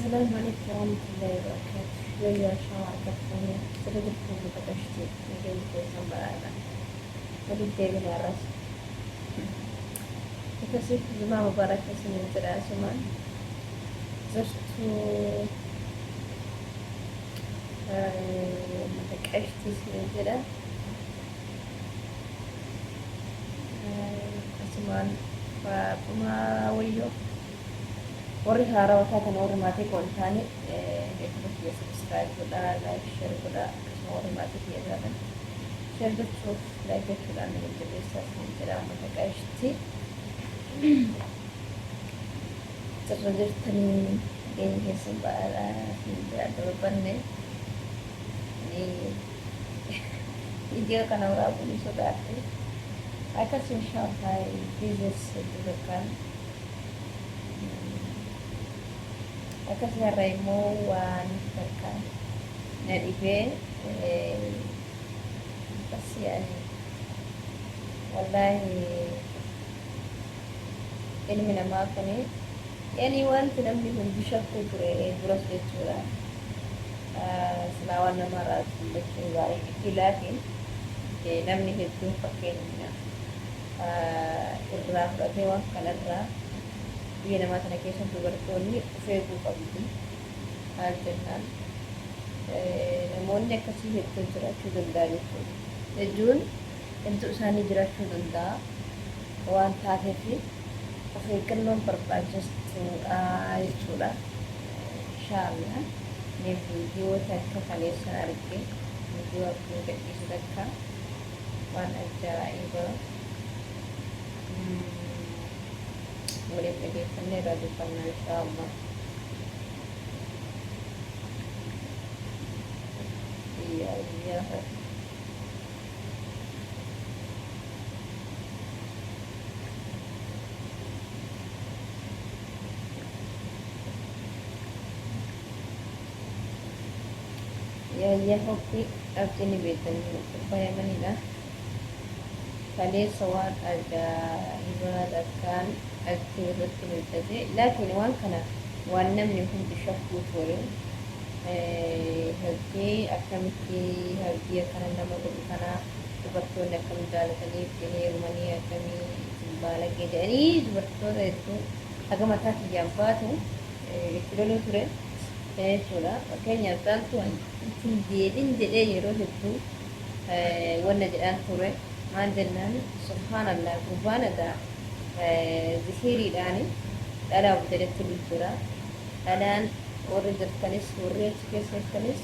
Assalaamu alaikum warahmatullahi wabarakatuh. Yooyyaa shawaa harka fuunee jira jirtu uummata qashtii nageenyi keessan badhaadha. Waliif deebina har'as. Akkasii Jumaa Mubaarak isiniin jedha asumaan. Jirtu uummata qashtii isiniin jedha. Asumaan Faaxumaa Wayyoo. Warri haarawa taatan warri maatii koo hin taane YouTube kiyya subscribe godhaa, like share godhaa akkasuma warri maatii kiyya taatan share gochuuf like gochuudhaan na jajjabeessaa isiniin jedha uummata qashti. Jirra jirtanii nageenyi keessan badhaadhaa isiniin jedha adda babbanne. Viidiyoo kana waraabuu ni sodaadhe. Akkas inshaallah business hedduu takkaan akkasii har'a immoo waan takka na dhibee bas yaani wallaahi ilmi namaa kuni yani wanti namni hundi shakkuu ture duras jechuudha silaa waan nama raaju dubbachuun gaarii miti laakiin namni hedduun fakkeenya irraa fudhatee waan kanarraa biyya namaa tana keessa dubartoonni of eeguu qabdi. Maal jennaan namoonni akkasii hedduun jiraachuu danda'a jechuudha. Hedduun hedduu isaanii jiraachuu danda'a waan taateef of eeggannoon barbaachistuudha jechuudha. Inshaallah mee viidiyoo takka kaleessan arge viidiyoo abdiin gadhiise takka waan ajaa'ibaa waliin dhageeffannee irraa dubbannaa inshaa Allah. Iyyaa iyyaa hoo. Yaayyaa hoppii abdii ni beektanii gurbaa Yamanidha. Kaleessa waan ajaa'ibaa takkaan achii irratti hojjate. Laakiin waan kana waan namni hundi shakkuu ture. Hojii akkamitti hojii akkana nama godhu kana dubartoonni akkam jaalatanii itti heerumanii akkamii isin baalagee jedhanii dubartoota hedduu haga mataa kiyyaan baatu itti loluu ture. Jechuudha. Fakkeenyaaf caaltuu ani itti hin deebin jedhee yeroo hedduu wanna jedhaan ture. Maal jennaan subhaanallah gurbaan egaa zihiriidhaan dhalaa of jalatti jira. Dhalaan warri jirtanis warri achi keessa jirtanis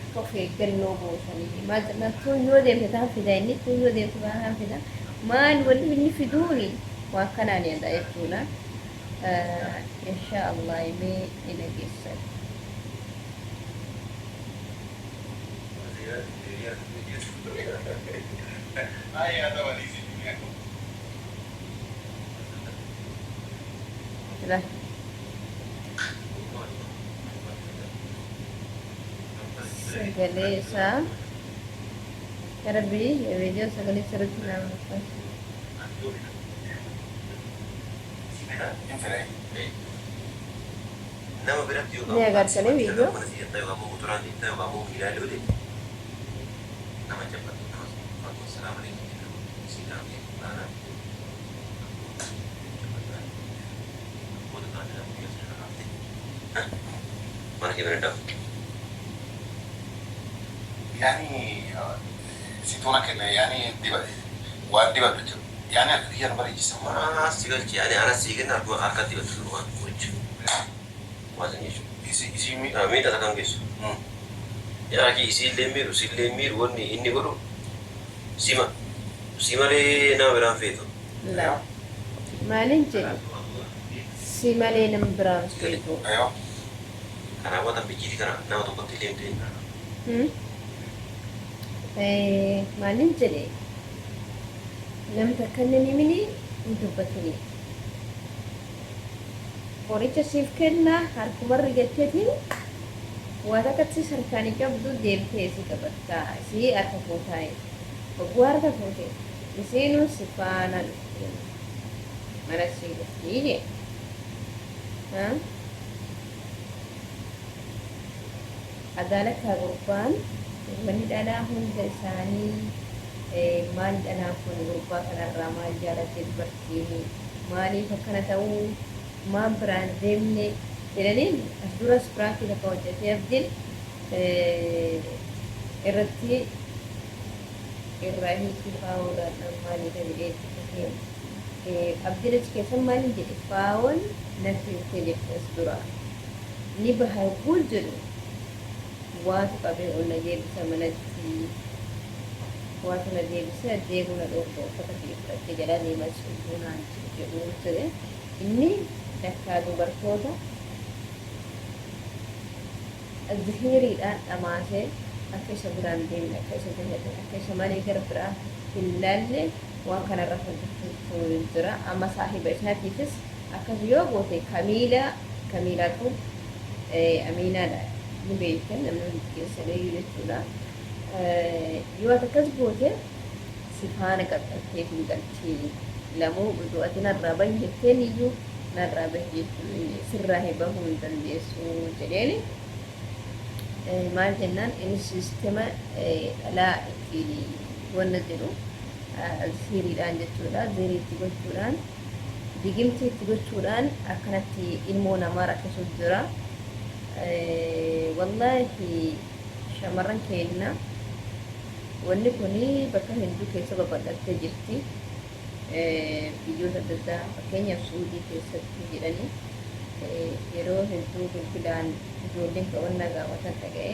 akka of eeggannoo gootanii maal jennaan tuun yoo deemte taan fida inni tuun yoo deemte taan fida maal wanni inni fiduuni waan kanaan jedha jechuudha. Insha Allah mee ni dhageessan. Sila. Sagalee isaa. Ya Rabbi, viidiyoo sagalee sirriitti naa maxxansi. Hin fedha. Nama biratti yookaan Ni immoo taaksii agartanii mana viidiyoo? mana si jettaa yookaan immoo motoraan deemtaa yookaan immoo miilaan yoo deemte nama jabbattu nama fakkoo salaam alaikum jedhamu si dhaabee baanaa mana kee bira dhabu. Yani situna kenna yani diba waan dibadhu jiru yani akka kiyya nu bareechisa. Waan si galche ani ana sii kenna harkuma harkatti dibattu waan qoricha. Waan san jechuudha. Isi isii mi Miidha takka hin geessu. Yaa akii isiillee hin miidhu sillee hin miidhu wanni inni godhu sima si malee nama biraan feetu. Laa. Maalin jedhe si malee nama biraan feetu. Ayoo. Kanaafuu atan bicciitii kana nama tokkotti illee hin ta'in. Hmm? Maalin jedhe nam takka hin himini hin dubbatini. Qoricha siif kenna harkumarri jetteetiin waa takkattis harkaan hin qabdu deemtee isii qabatta isii harka fuutaa'e hogguu harka fuute isiinuu si faana dhufti mana sii dhufti jee. Adaalakkaa gurbaan wanni dhalaa hunda isaanii maal dhalaan kun gurbaa kanarraa maal jaalatte dubartiin maaliif akkana ta'uu maal biraan deemne jedhaniin as duras piraankii takka hojjetee abdiin irratti irraa hiikii faawoodhaan maaliidha jedhee itti fufee abdiin achi keessan maaliin jedhe faawoon natti himtee jirti as dura ni baha yogguu jedhu waatu qabee ol na deebisa manatti waatu na deebisa deemuu na dhoorga uffata kiyya fudhattee jalaa deemaa jirtu naan jedhu jedhe inni lakkaa dubartoota zihiriidhaan dhamaasee akka isa biraan deemne akka isa jaalate akka isa malee gara biraa hin laalle waan kanarra hojjechuutu jira amma saahiba isaatiifis akkas yoo goote kamiila kamiilaatu amiinaadha ni beektan namni hundi keessaniyyuu jechuudha yoo ati akkas goote si faana qaxxaltee hin galti lamuu utuu ati narraa bahi jetteen iyyuu narraa bahi jechuu sirraa hin bahuu hin dandeessu jedheeni maal jennaan inni siistema dhalaa ittiin wanna jedhu siiriidhaan jechuudha ziirii itti gochuudhaan digimtii itti gochuudhaan akkanatti ilmoo namaa rakkisuu jira. Wallaahi shamarran keenna wanni kun bakka hedduu keessa babal'attee jirti. Biyyoota adda addaa fakkeenyaaf Suudii keessatti jedhanii yeroo hedduu bilbilaan ijoolleen qabannaa gaafatan dhaga'e.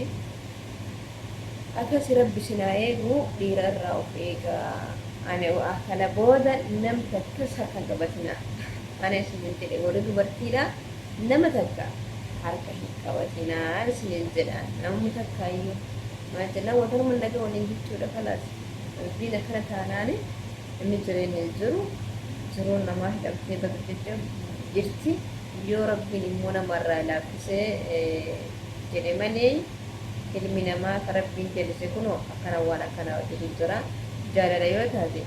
Akasi rabbi isin haa eegu dhiira irraa of eegaa ani kana booda nam takkas harka hin qabatina ana isinin jedhe warri dubartiidha nama takka harka hin qabatina isinin jedha namni takkaayyuu maal jennaan watanuma naga waliin jechuudha kalaas dubbiin akkana taanaani inni jireenya hin jiru jiruun namaa hidhamtee badu jecha jirti yoo rabbiin immoo namarraa laaffisee jedhe malee Ilmi namaa ka Rabbiin jallise kunoo akkana waan akkanaa hojjatu jira. Jaalala yoo taate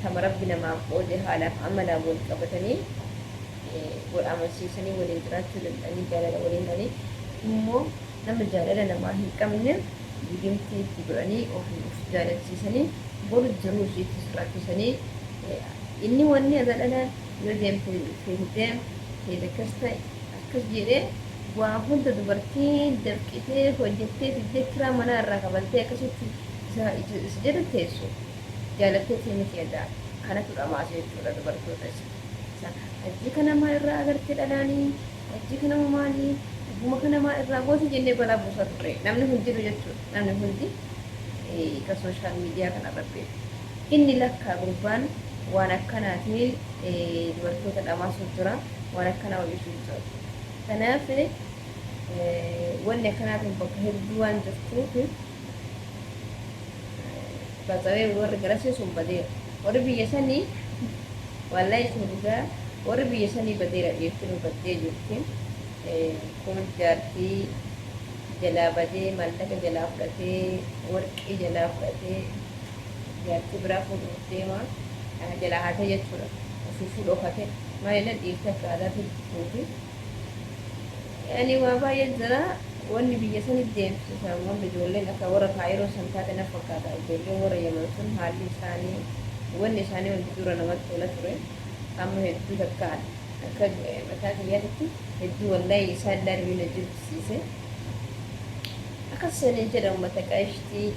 tama Rabbi namaaf qoode haalaaf amalaan wal qabatanii wal amansiisanii waliin jiraachuu danda'anii jaalala waliin ta'anii immoo nama jaalala namaa hin qabne digimtii itti godhanii ofii of jaalachiisanii boru jiruu ishiittis rakkisanii inni wanni irra dhalaan yoo deemte feete deem feete akkas ta'e akkas jedhee waa hunda dubartiin dafqitee hojjettee fiddee kiraa manaa irraa kafaltee akkasitti isa isa jala teessu jaalatteetii miti edaa kanatu dhamaase jechuudha dubartoota isa isa hajji kana maa irraa agartee dhalaanii hajji kana moo maalii dhuguma kana maa irraa goote jennee balaa buusaa turre namni hundinuu jechuudha namni hundi ka sooshaal miidiyaa kanarra beeku inni lakkaa gurbaan waan akkanaatiin dubartoota dhamaasuuf jira waan akkanaa hojjechuuf jira. Kanaaf wanni akkanaa kun bakka hedduu waan jirtuuf baxawee warri garasii sun badeera. Warri biyya sanii wallahi isin dhugaa warri biyya sanii badeera dhiirtinuu baddee jirti. Kun jaartii jalaa badee maallaqa jalaa fudhatee warqii jalaa fudhatee jaartii biraa fuudhuuf deema jalaa hatee jechuudha. Ofii dhokate maal jennaan dhiirti akka aadaatti fuuti. Yani waa baay'ee jira wanni biyya sanitti deemsisan wanni ijoolleen akka warra kaayiroo san taate na fakkaata ijoolleen warra yaman sun haalli isaanii wanni isaanii hundi dura namatti tola ture amma hedduu takka akka mataa kiyyaatitti hedduu wallahi isaan ilaaluun na jibbisiise akkas saniin jedha ummata qashtii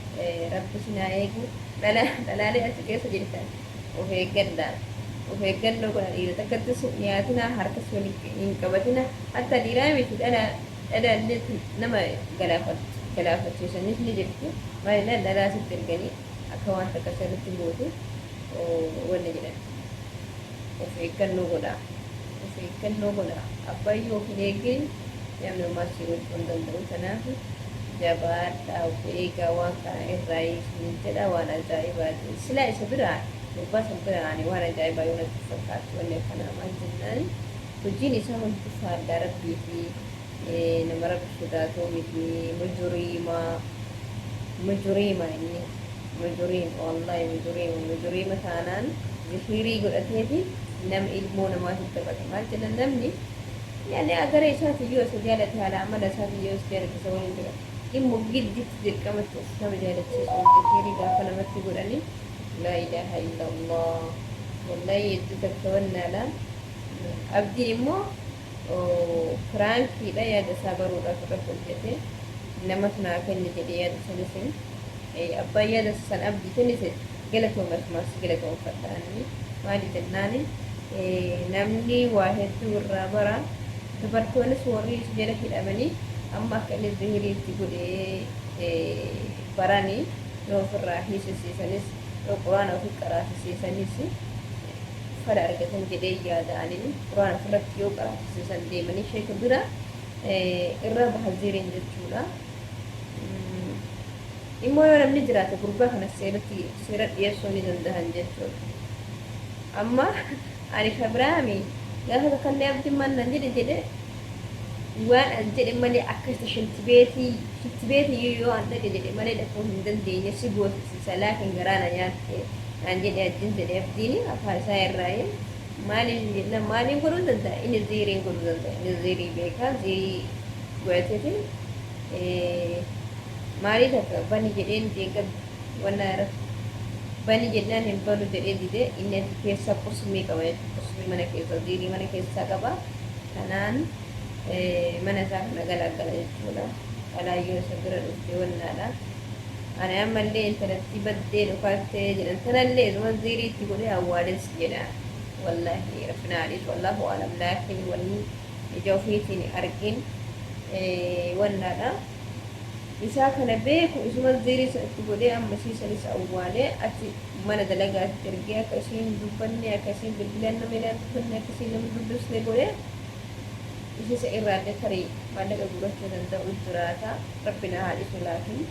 rabbi isin haa eegu dhalaalee achi keessa jirtan of eeggadhaa. Of eeggannoo godha dhiira takkattis hin dhiyaatina harkas wal hin qabatina hatta dhiiraa miti dhala dhala illee nama galaafachiisanis ni jirti maal dhalaa sitti erganii akka waan takka sirritti gootu wanni jedhan of eeggannoo godha of eeggannoo godha abbayyoo of hin eegin namni homaa si gochuu hin danda'u kanaaf jabaadhaa of eegaa waan kana irraa isinin jedha waan ajaa'ibaati silaa isa biraa gurbaa san bira ani waan ajaa'ibaa yoo natti fakkaatu wanni akkanaa maal jennaani hojiin isaa hundi faallaa rabbii fi nama rabbi sodaatuu miti mujuriima mujuriima inni mujuriima wallahi mujuriima mujuriima taanaan zihirii godhateeti nama ilmoo namaatiif taphata maal jenna namni Yaani agara isaatiin yoo isa jaalate haala amala isaatiin yoo isa jaalate isa waliin jira. Immoo gidditti dirqamatti of nama jaalachiisu zikirii gaafa namatti godhani laa ilaaha illallah wallahi hedduu takka wannaadha. Abdiin immoo piraankiidha yaada isaa baruudhaaf irratti hojjete namatu naa kenne jedhee yaada sanis abbaan yaada san abdii kennite galatoome asumaan si galatoomfadha ani maali jennaani namni waa hedduu irraa bara dubartoonis warri isa jala hidhamanii amma akka inni zihirii itti godhee baranii yoo ofirraa hiisisiisanis yoo quraana ofi qaraasisiisanis fala argatan jedhee yaada anin quraana ofirratti yoo qaraasisiisan deemanii sheeka bira irra baha ziriin jechuudha. Immoo yoo namni jiraate gurbaa kana seeratti seera dhiyeessuu ni dandahan jechuudha. Amma ani ka biraami gaafa takkallee abdiin maal naan jedhe jedhe waan an jedhe malee akka isa shintibeetii shintibeetii yoo an dhaqe jedhe malee dhaquu hin dandeenye si goosisiisa laakiin garaa na nyaatte naan jedhe ajjin jedhe abdiin afaan isaa irraayi maaliin jenna maaliin godhuu danda'a inni ziiriin godhuu danda'a inni ziirii beekaa ziirii godhateetiin Maalii takka bani jedheen deeggadhu wannaa irratti bani jennaan hin banu jedhee dide inni achi keessaa qusmii qaba jechuudha qusmii mana keessaa ziirii mana keessaa qaba kanaan mana isaa kana galaagala jechuudha qalaayyoo isa bira dhufte wannaadha ani ammallee intalattii baddee dhokaattee jedhan tanallee isuma ziirii itti godhee awwaalessi jedha wallaahi rabbina aliis wallaahu alam laakiin wanni ija ofiitiin argin wannaadha. Isaa kana beeku isuma ziirii san itti godhee amma isii sanis awwaalee achi mana dalagaatti ergee akka isiin hin dubbanne akka isiin bilbilaan nama ilaan dubbanne akka isiin nama dubbisne godhee isisa irraallee tarii maallaqa guurachuu danda'u jiraata. Rabbi na haa dhisu laakiin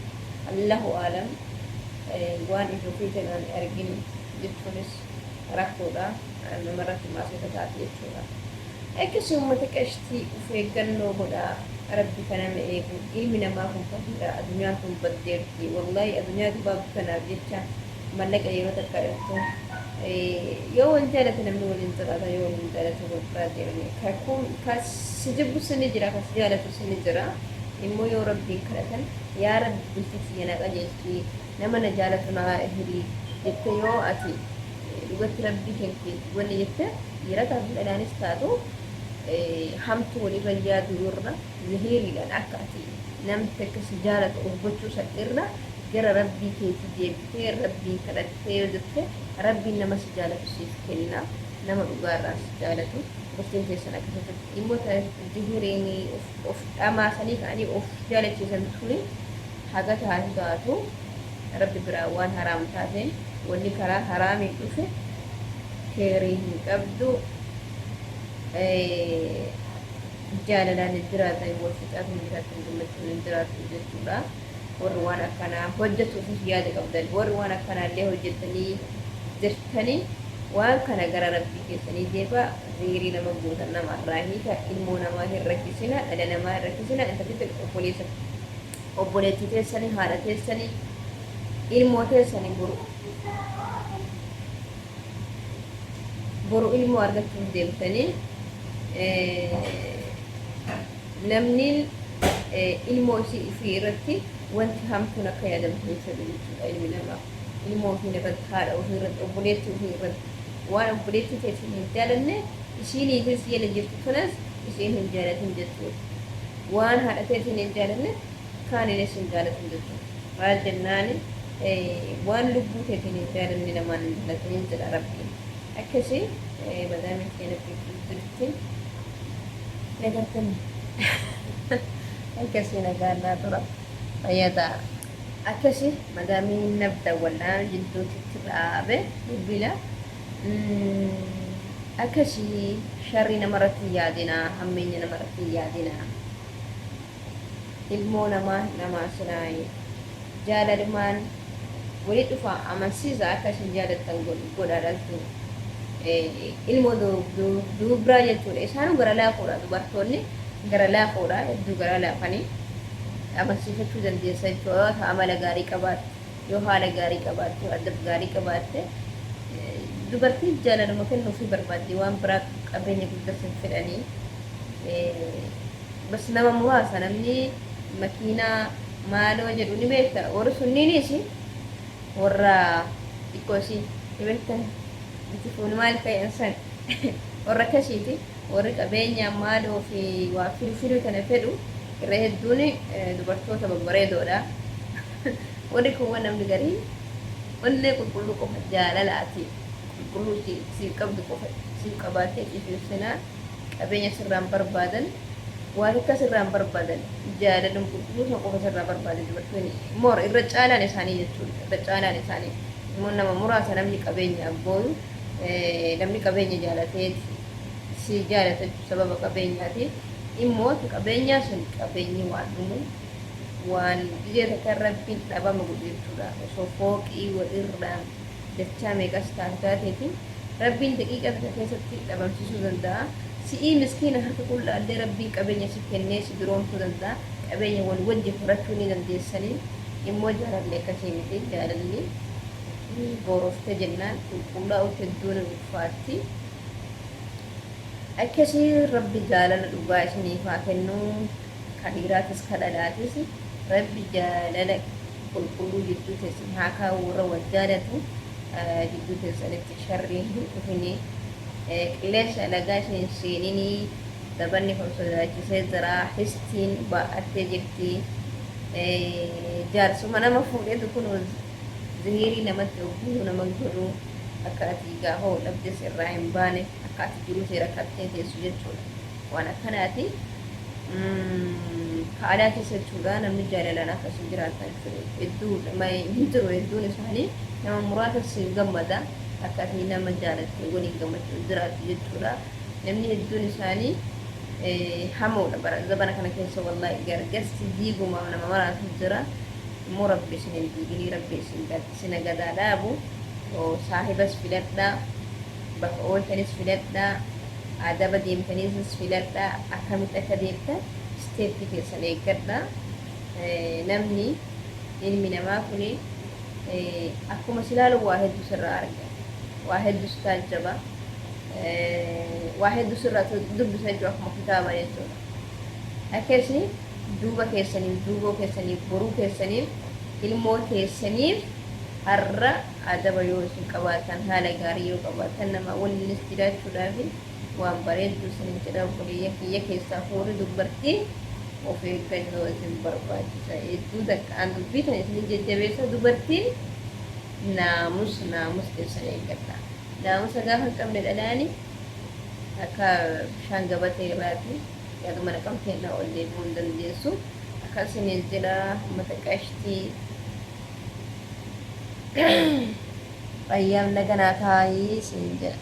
Allahu aalam waan ija ofiitiin ani argin jechuunis rakkoodha namarratti maasota taati jechuudha. Akkasi ummata qashtii uf eeggannoo godhaa rabbi ka nama eegu ilmi namaa kun faqiira adunyaan tun baddeerti wallahi adunyaa gabaabdu tanaaf jecha mallaqa yeroo takka dhuftu yoo wal jaalate namni waliin jiraata yoo wal hin jaalate wal biraa deemani ka kun ka si jibbus ni jira ka si jaalatus ni jira immoo yoo rabbiin kadhatan yaa rabbi bultii tiyya na qajeelchi nama na jaalatu naa hiri jette yoo ati dhugatti rabbii keetti wanni jette Dhiira taatu dhalaanis taatu hamtuu walirra yaaduu irra zihiriidhaan akka ati namni takka si jaalatu of gochuu san irra gara rabbii keetii deebitee rabbiin kadhattee yoo jette rabbiin nama si jaalatu siif kenna nama dhugaarraa si jaalatu bultiin teessan akkasitti dhimmoota zihiriin of dhamaasanii ka'anii of jaalachiisan tuni haga taatu taatu rabbi biraa waan haraam taateen wanni karaa haraamiin dhufe keerii hin qabdu jaalalaan hin jiraatan wal fixaaf hin jiraatan gammachuun hin jiraatu jechuudha. Warri waan akkanaa hojjetuufis yaada qabdan warri waan akkanaa illee hojjettanii jirtanii waan kana gara rabbii keessanii deebaa zihirii nama gootan nama irraa hiika ilmoo namaa hin rakkisina dhala namaa hin rakkisina intalli obboleessa obboleettii teessanii haadha teessanii ilmoo teessanii boru boru ilmoo argachuuf deemtanii namni ilmoo isii ifii irratti wanti hamtuun akka yaadamtu hin fedhu jechuudha ilmi namaa. Ilmoo ofii irratti, haadha ofii irratti, obboleettii ofii irratti waan obboleettii teetiin hin jaalanne ishii niitiin si jala jirtu tunas isiin hin jaalatin jechuudha. Waan haadha teetiin hin jaalanne kaaniinis hin jaalatin jechuudha. Maal jennaani waan lubbuu teetiin hin jaalanne namaan hin jaalatinin jedha Rabbiin. Akkasi madaamiin tiyya na bilbiluu jirti. Nagartanii. Akkasii nagaan naa tura. Fayyaa ta'a. Akkasi madaamiin naf dawwallaan jidduutitti dhaabe bilbila. Akkasi sharrii namarratti hin yaadinaa hammeenya namarratti hin yaadinaa. Ilmoo namaa hin dhamaasinaayi. Jaalalumaan wali dhufaa amansiisa akka isin jaalattan godhaa dhaltuu. Ilmoo dubraa jechuudha. Isaanu gara laafoodha dubartoonni gara laafoodha hedduu gara laafanii amansiifachuu dandeessa jechuudha. Yoo amala gaarii qabaatte, yoo haala gaarii qabaatte, yoo adab gaarii qabaatte dubartiin jaalaluma kennuufii barbaaddi waan biraa qabeenya guddas hin fedhanii. Bas nama muraasa namni makiinaa maaloo jedhu ni beekta. Warri sunniinis warra xiqqoo isii ni beektan itti fuuni maal ta'an san warra akkasiiti. Warri qabeenya maaloo fi waa fidu fidu tana fedhu irra hedduun dubartoota babbareedoodha. Warri kun namni gariin onnee qulqulluu qofa jaalalaati qulqulluu siif qabdu qofa siif qabaattee ciisuuf senaa qabeenya sirraan barbaadan waan akka sirraan barbaadan jaalalum qulqulluu san qofa sirraa barbaadan dubartoonni moor irra caalaan isaanii jechuudha. Irra caalaan isaanii immoo nama muraasa namni qabeenya abbooyu namni qabeenya jaalatee si jaalata sababa qabeenyaati. Immoo qabeenyaa sun qabeenyi waan dhumu waan biyya takka Rabbiin dhabama godhu jechuudha. Osoo fooqii walirraan dachaa meeqas taate taateeti Rabbiin daqiiqa takka keessatti dhabamsiisuu danda'a. Si'ii miskiina harka qullaallee Rabbiin qabeenya si kennee si duroomsuu danda'a. Qabeenya wal wajji horachuu ni dandeessanii. Immoo jaalalli akkasii miti. Jaalalli boorofte jennaan qulqullaa'uutti hedduu ni ulfaatti. Akkasii Rabbi jaalala dhugaa isiniif haa kennu. Ka dhiiraatis ka dhalaatis Rabbi jaalala qulqulluu jidduu teessan haa kaa'u. Warra wal jaalatu jidduu teessanitti sharriin hin dhufini, qilleensa alagaa isin hin seenini. Zabanni kun sodaachisee jira, histiin baa'attee jirti. Jaarsuma nama fuudhetu kun zihiirii namatti ogguutu nama godhu akka ati gaafa wal dhabdes irraa hin baane, akka ati jiruu seera rakkattee teessu jechuudha. Waan akkanaati ka alaa keessa jechuudha. Namni jaalalaan akkasii jiraatan hedduu hin jiru. Hedduun isaanii nama muraasa si gammada akka ati nama jaalatte waliin gammachuun jiraattu jechuudha. Namni hedduun isaanii hamoodha bara zabana kana keessa. Wallaahi gargarsi diigumaaf nama maraatu jira. Immoo Rabbi isin hin diiginii, Rabbi isin gadaa dhaabu. Saahibas filadhaa, bakka ooltanis filadhaa, adaba deemtaniis filadhaa, akkamitti akka deemtan step keessan eeggadhaa. Namni ilmi namaa kun akkuma silaalu waa hedduu sirraa arga, waa hedduu si taajjaba, waa hedduu sirraa dubbisa jechuudha, akkuma kitaaba jechuudha. Akkasii duuba keessaniif, duuboo keessaniif, boruu keessaniif, ilmoo keessaniif har'a adaba yoo isin qabaatan, haala gaarii yoo qabaatan, nama waliinis jiraachuudhaaf waan bareedduu isinin jedha. Obboleeyyan kiyya, keessaa fuurri dubartii of eeggannoo isin barbaachisa. Hedduu takkaan dubbii tan isin jajjabeessa. Dubartiin naamus naamus keessan eeggadha. Naamusa gaafa hin qabne dhalaani akka bishaan gabatee irraati yaaduma naqamtee na ol deebi'uu hin dandeessu. Akkasiniin jedha uummata qashtii. Fayyaaf naganaa taa'ii isin jedha.